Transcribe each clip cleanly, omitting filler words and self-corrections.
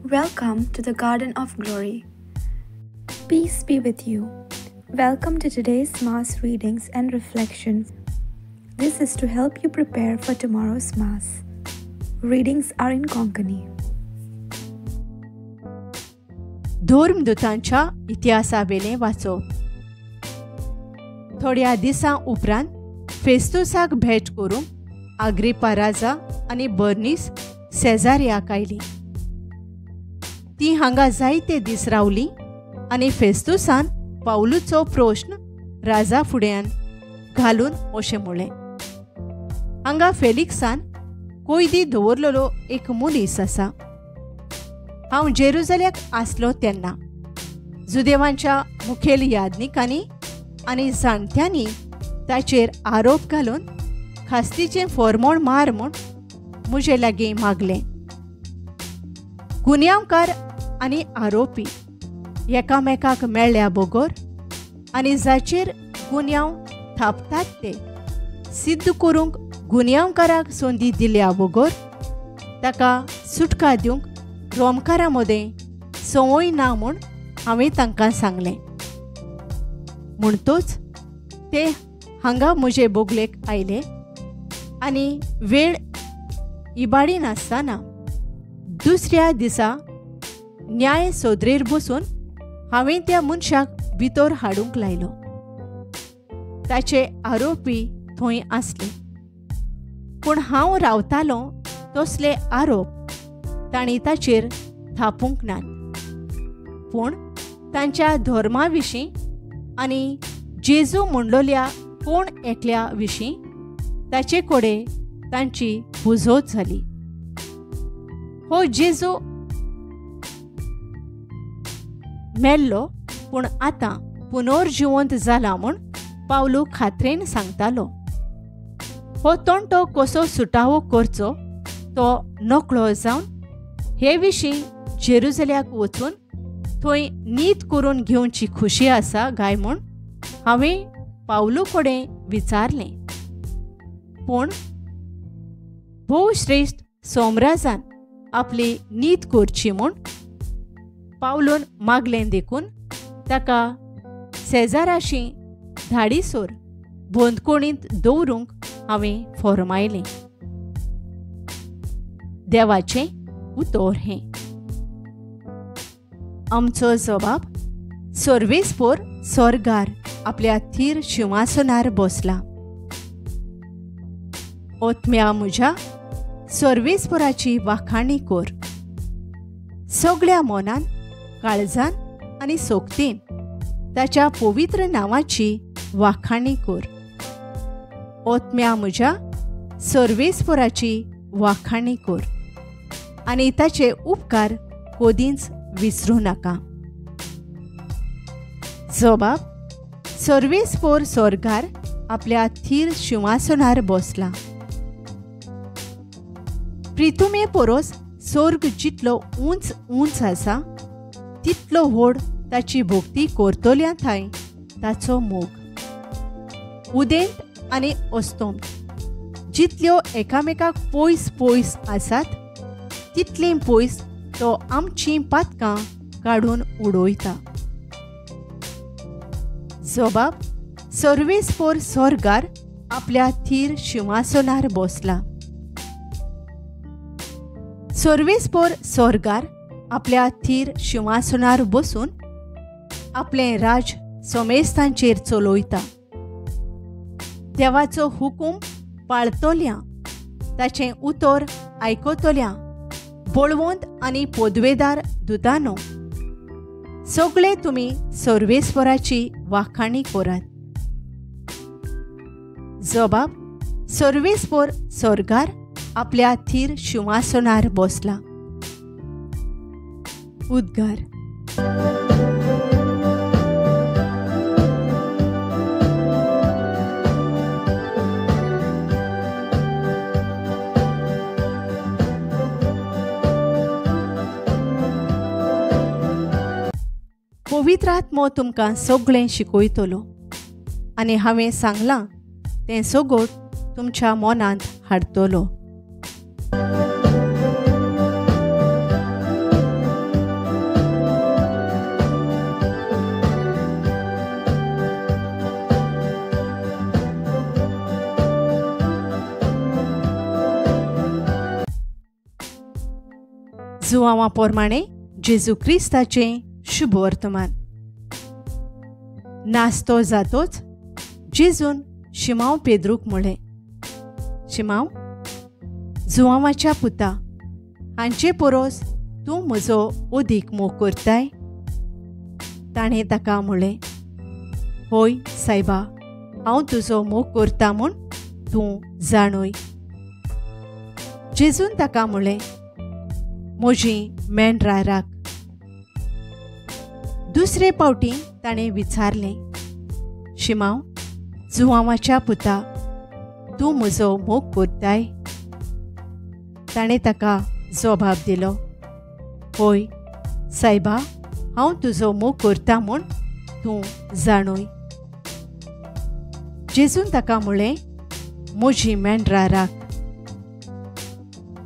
Welcome to the Garden of Glory. Peace be with you. Welcome to today's Mass readings and reflections. This is to help you prepare for tomorrow's Mass. Readings are in Konkani. धर्मदूतांच्या इतिहासावेलें वाचप. थोड्या दिसां उपरांत फेस्तुसाक भेट करूंक आग्रिपा राजा आनी बर्नीस सेजारियाक आयली. ती हांगा जायते दीस रावली आनी फेस्तुसान पावलूचो प्रश्न राजा फुड्यान घालून अशें म्हणलें, हांगा फेलिक्सान कोयदी दवरलेलो एक मनीस आसा. हांव जेरुजल्याक आसलो तेन्ना जुदेवांच्या मुखेल यादनिकांनी आनी जाणट्यांनी ताचेर आरोप घालून खास्तीचें फॉर्मोण मार म्हूण म्हजे लागीं मागलें. गुन्यांवकार आनी आरोपी एकामेकाक मेळ्ळ्या बगर आनी जाचेर गुन्यांव थापतात ते सिद्ध करूंक गुन्यांवकाराक संदी दिल्या बगर ताका सुटका दिवंक रोमकारां मदें संवय ना म्हूण हांवें तांकां सांगलें. म्हणटोच ते हांगा म्हजे बोगलेक आयले आनी वेळ इबाडी नासतना दुसऱ्या दिसा न्याय सोदरेर बसून हांवें त्या मनशाक भितर हाडूंक लायलो. ताचे आरोपी थंय आसले, पूण हांव रावतालों तसले आरोप तांणी ताचेर थापूंक नात. पूण तांच्या धर्मा विशीं आनी जेजू म्हणलोल्या कोण एकल्या विशीं ताचे कडेन तांची बुजोत जाली. हो जेजू मेल्लो पूण आतां पुनर्जिवंत जाला म्हूण पावलू खात्रेन सांगतालो. हो तंटो कसो सुटावो करचो तो नकळो जावन हे विशीं जेरुजल्याक वचून थंय नीत करून घेवची खुशी आसा काय म्हूण हांवें पावलू कडेन विचारलें. पूण भोवश्रेश्ठ सोमराजान आपली नीत करची म्हूण पावलून मागलें देखून ताका सेजाराशी धाडीसोर बंदकोणींत दवरूंक हांवें फॉर्मायलें. देवाचें उतर हें. आमचो जबाब सर्वेस्पोर सोर्गार आपल्या थीर शिंवासनार बसला. ओतम्या म्हज्या सर्वेस्पोराची वाखाणी कर. सगळ्या मनान, काळजान आनी सोगतीन ताच्या पवित्र नांवाची वाखाणी कर. ओतम्या म्हज्या सर्वेस्पोराची वाखाणी कर आनी ताचे उपकार कदींच विसरूं नाका. जबाब सर्वेस्पोर सोर्गार आपल्या थीर शिंवासनार बसला. प्रितुमे पोरोस सोर्ग जितलो उंच उंच आसा तितलो व्हड ताची भोक्ती करतल्या थंय ताचो मोग. उदेंत आनी अस्तोंत जितल्यो एकामेकाक पयस पयस आसात तितलीं पयस तो आमचीं पातकां काडून उडयता. जबाब सर्वेस्पोर सोर्गार आपल्या थीर शिंवासनार बसला. सर्वेस्पोर सोर्गार आपल्या थीर शिंवासनार बसून आपलें राज समेस्तांचेर चलयता. देवाचो हुकूम पाळतल्या, ताचें उतर आयकतल्या बळवंत आनी पदवेदार दुतानो सगळे तुमी सर्वेस्पोराची वाखाणी करात. जबाब सर्वेस्पोर सोर्गार आपल्या थीर शिंवासनार बसला. उद्गार. पवित्र आत्मो तुमकां सगळें शिकयतलो आनी हांवें सांगलां तें सगळें तुमच्या मनांत हाडटलो. जुवांवा पोरमाणे जेजू क्रिस्ताचें शुभ वर्तमान. नास्तो जातोच जेजून शिमांव पेद्रूक म्हळें, शिमांव, जुवांवाच्या पुता, हांचे पोरोस तूं म्हजो अदीक मोग करताय? ताणें ताका म्हळें, होय सायबा, हांव तुजो मोग करता म्हूण तूं जाणूय. जेजून ताका म्हळें, म्हजीं मेंढरां राख. दुसरे पावटी ताणें विचारलें, शिमांव, जुवांवाच्या पुता, तूं म्हजो मोग करताय? ताणें ताका जबाब दिलो, होय सायबा, हांव तुजो मोग करता म्हूण तूं जाणूय. जेजून ताका म्हळें, म्हजीं मेंढरां राख.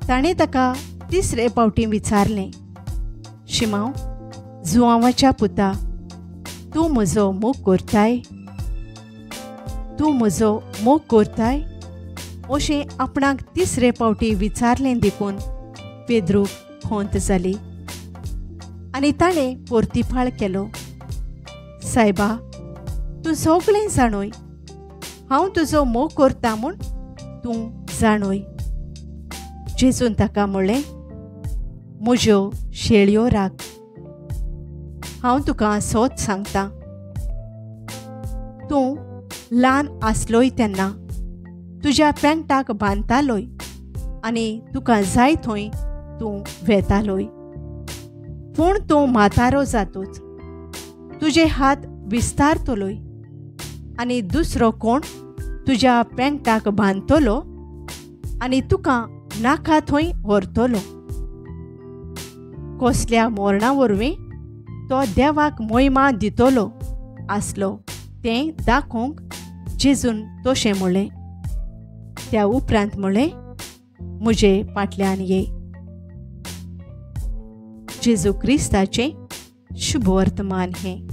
ताणें ताका तिसरे पावटी विचारलें, शिमांव, जुवांवाच्या पुता, तूं म्हजो मोग करताय? तूं म्हजो मोग करताय? अशें आपणाक तिसरे पावटी विचारलें देखून पेद्रूक खंत जाली आनी ताणें पोर्तिफाळ केलो, सायबा, तूं सगळें जाणूय, हांव तुजो मोग करता म्हूण तूं जाणूय. जेजून ताका म्हळें, म्हज्यो शेळयो राख. हांव तुका सोद सांगता, तूं ल्हान आसलोय तेन्ना तुज्या पेंटाक बांदतालोय आनी तुका जाय थंय तूं वेतालोय. पूण तूं म्हातारो जातोच तुजे हात विस्तारतलोय आनी दुसरो कोण तुज्या पेंटाक बांदतलो आनी तुका नाका थंय व्हरतलो. कसल्या मोरणा वरवीं तो देवाक मोहिमा दितलो आसलो तें दाखोवंक जेजून तशें म्हळें. त्या उपरांत म्हळें, म्हजे फाटल्यान ये. जेजू क्रिस्ताचें शुभ वर्तमान हें.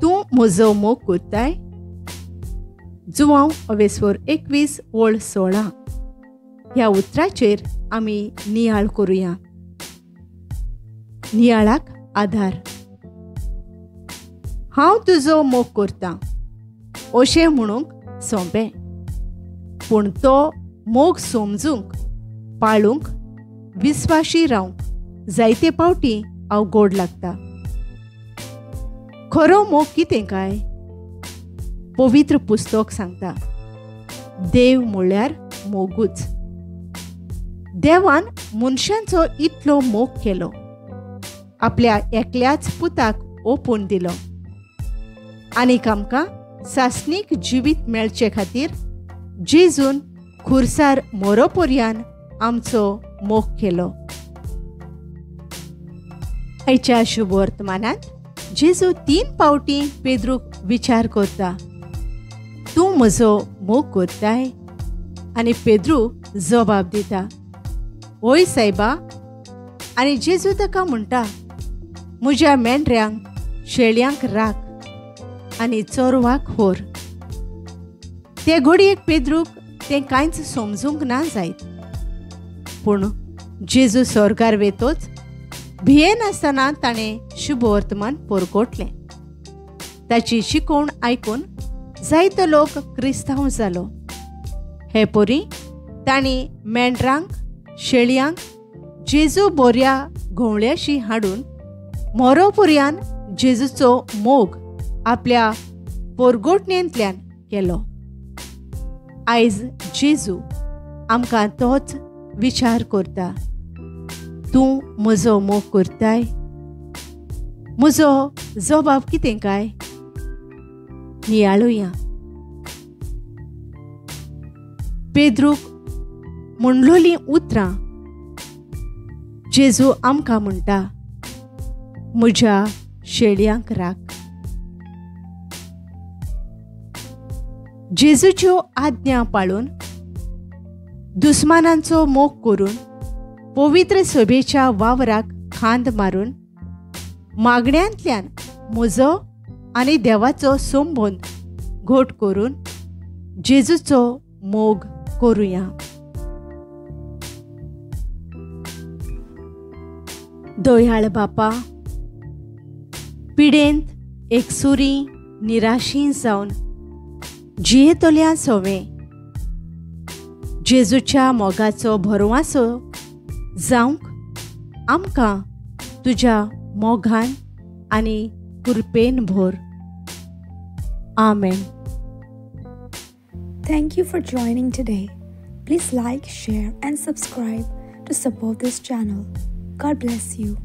तूं म्हजो मोग करताय? जुवांव अवेस्वर 21 ओळ 16 ह्या उतराचेर आमी नियाळ करुया. नियाळाक आधार. हांव तुजो मोग करता अशें म्हणूंक सोंपें, पूण तो मोग समजूंक, पाळूंक, विस्वाशी रावंक जायते पावटी अवघड लागता. खरो मोग कितें काय? पवित्र पुस्तक सांगता, देव म्हळ्यार मोगूच. देवान मनशांचो इतलो मोग केलो, आपल्या एकल्याच पुताक ओपून दिलो आनीक आमकां सासणीक जिवीत मेळचे खातीर जेजून खुर्सार मोरोपर्यान आमचो मोग केलो. आयच्या शुभ वर्तमानांत जेजू 3 पावटी पेद्रूक विचार करता, तूं म्हजो मोग करताय? आनी पेद्रू जबाब दिता, होय सायबा. आनी जेजू ताका म्हणटा, म्हज्या मेंढऱ्यांक, शेळयांक राख आनी चोरवाक व्हर. ते घडयेक पेद्रूक तें कांयच समजूंक ना जायत, पूण जेजू स्वर्गार वेतोच भियेनासतना ताणें शुभ वर्तमान परगटलें. ताची शिकवण आयकून जायतो लोक क्रिस्तांव जालो. हे परी तांणी मेंढरांक, शेळयांक जेजू बोऱ्या घोवळ्याशी हाडून मोरोपुर्यान जेजूचो मोग आपल्या पोरगोटणेंतल्यान केलो. आयज जेजू आमकां तोच विचार करता, तूं म्हजो मोग करताय? म्हजो जबाब कितें काय? नियाळुया. पेद्रूक म्हणलोलीं उतरां जेजू आमकां म्हणटा, म्हज्या शेळयांक राख. जेजूच्यो आज्ञा पाळून, दुस्मानांचो मोग करून, पवित्र सभेच्या वावराक खांद मारून, मागण्यांतल्यान म्हजो आनी देवाचो संबंद घट करून जेजूचो मोग करुया. दयाळ बापा, पिडेंत एकसुरी निराशी जावन जियेतल्या सोवे जेजूच्या मोगाचो भरवासो जावंक आमकां तुज्या मोगान आनी कृपेन भर. आमेन. Thank you for joining today. Please like, share and subscribe to support this channel. God bless you.